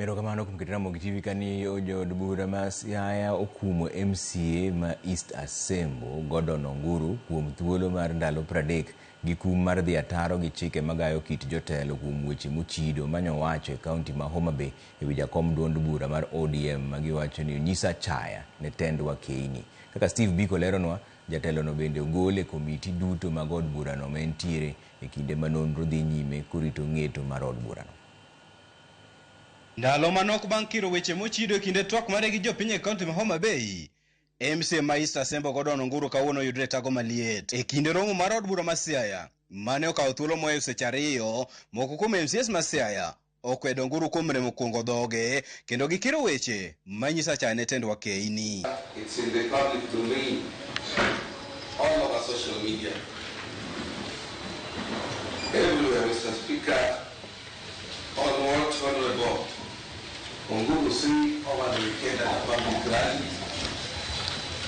Erokamano kuom keto Ramogi TV kani jood bura ma Siaya okumo MCA ma East Asembo Gordon Onguru kuom thuolo mar ndalo 30 gi kum mar dhi ataro gi chike magayo kit jotelo kuom weche mochido manyowacho e kaunti ma Homa Bay e wi jakom duond bura mar ODM ma giwacho ni onyiso achaya ne tend wakeini. Kaka Steve Biko leronwa, jatelono bende ogol e komiti duto mag od burano ma entiere e kinde ma nonro dhi nyime korito ng'eto mar od burano. Ndalo manok bang' kiro weche mochido e kinde twak mare gi jopiny e kaunti ma Homa Bay, MCA ma East Asembo Gordon Onguru kawuono oyudre e tago maliet. E kinde romo mar od bura ma Siaya, mane okawo thuolo mohewo seche ariyo, moko kuom MCAs ma Siaya okwedo Onguru kuom remo kuongo dhoge kendo gikiro weche manyiso achaya ne tend wakeini. It's in the public domain, all over social media. Everywhere, Mr. Speaker, on what Honorable Onguru said over the weekend at a public rally,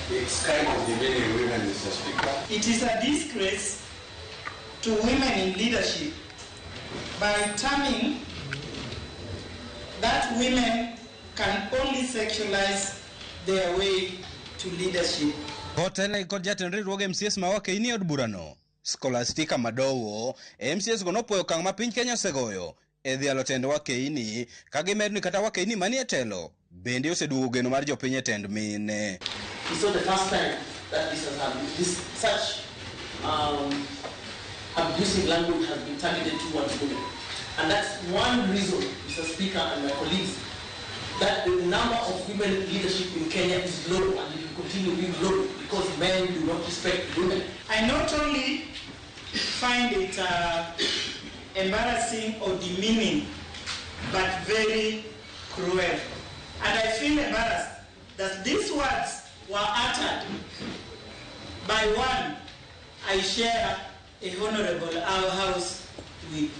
it's kind of demeaning women, Mr. Speaker. It is a disgrace to women in leadership by terming that women can only sexualize their way to leadership. Kotelnegi kod jatend riwruog MCAs ma wakeini e od burano, Scholastica Madowo, MCAs go nopuoyo okang' ma piny Kenya osegoyo e dhialo tend wakeini ka gimedo ni kata wakeini manie telo bende oseduogo geno mar jopiny e tend mine. It's not the first time that this has happened. This such abusive language has been targeted towards women. And that's one reason, Mr. Speaker and my colleagues, that the number of women leadership in Kenya is low and it will continue being low because men do not respect women. I not only find it embarrassing or demeaning, but very cruel. And I feel embarrassed that these words were uttered by one I share a honorable our house with.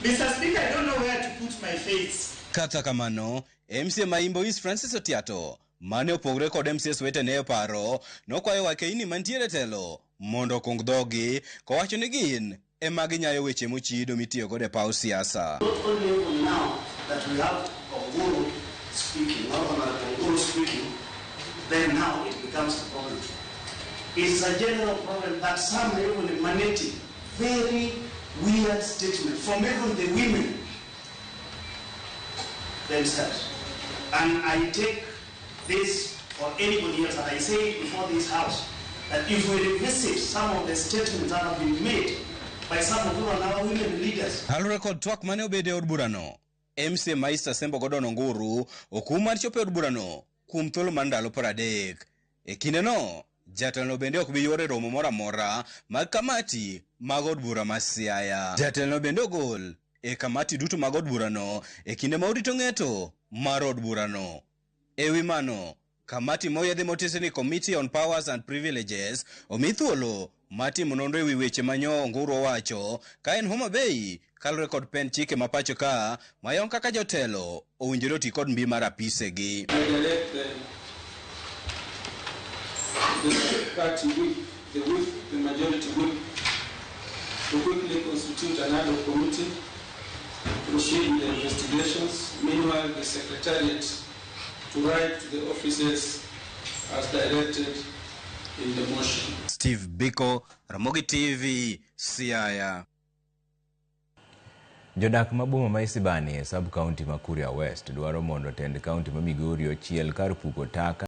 Mr. Speaker, I don't know where to put my face. Kata kamano, MCA ma Imbo East Francis Otiato mane opogore kod MCAs wetene e paro nokwayo wakeini mantiere telo mondo okung dhogi kowacho ni gin ema ginyayo weche mochido mitiyo godo e paw siasa. Not only even now that we have Onguru speaking, or Honorable Onguru speaking, then now it becomes a problem. It's a general problem that some are even emanating very weird statements from even the women themselves. And I take this for anybody else, and I say it before this house, that if we revisit some of the statements that have been made by some of even our women leaders, Kaluwore kod twak mane obedo e od burano, MCA ma East Asembo Gordon Onguru okum mar chopo e od burano kuom thuolo mar ndalo 30. E kindeno, jatelono bende ok bi yuoro e romo moro amora mag kamati mag od bura ma Siaya. Jatelono bende ogol e kamati duto mag od burano e kinde ma orito ng'eto mar od burano. E wi mano, kamati moyiedhi motisi ni Committee on Powers and Privileges omi thuolo mar timo nonro e wi weche ma nyo Onguru owacho ka en Homa Bay kaluwore kod pend chike ma pacho ka mayon kaka jotelo owinjore oti kod mbi mar apisegi. I direct the party whip, the whip, the majority whip, to quickly constitute an ad hoc committee to proceed with the investigations. Meanwhile, the secretariat to write to the offices as directed in the motion. Steve Biko, Ramogi TV, Siaya. Jodak ma boma ma Isibani e sub-county ma Kuria West dwaro mondo tend kaunti ma Migori ochiel kar puko taka.